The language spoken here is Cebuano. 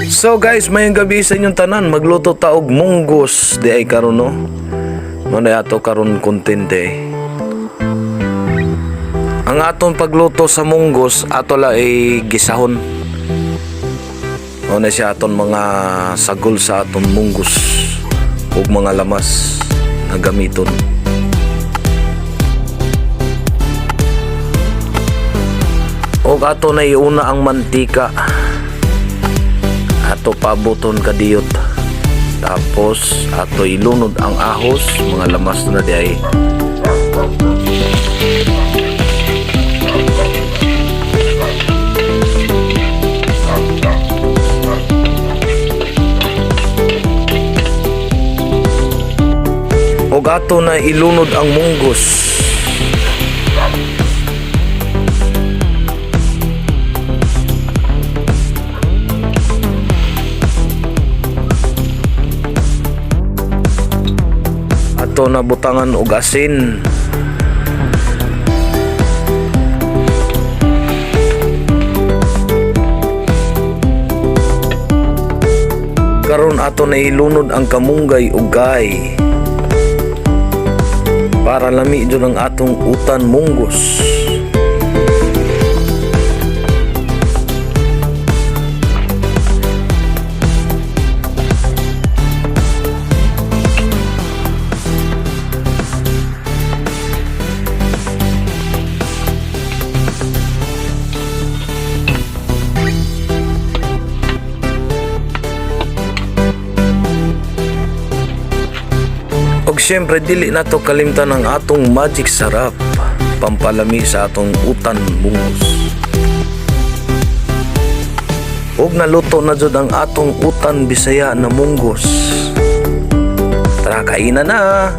So guys, maayong gabi sa inyong tanan. Magluto ta og munggos di ay karon, no. Mao na ato karon content eh. Ang aton pagluto sa munggos, ato la ay gisahon. Mao na siya aton mga sagol sa aton munggos ug mga lamas na gamiton. Og ato na iuna ang mantika, ato pabuton kadiyot, tapos ato ilunod ang ahos, mga lamas na di ay. Ug ato na ilunod ang munggos. Ato na butangan og asin. Karon ato na ilunod ang kamunggay ug gay para lami jud ang atong utan munggos. Og syempre dili nato kalimtan ang atong Magic Sarap, pampalami sa atong utan munggos. Og naluto na jud ang atong utan Bisaya na munggos. Tara, kainan na!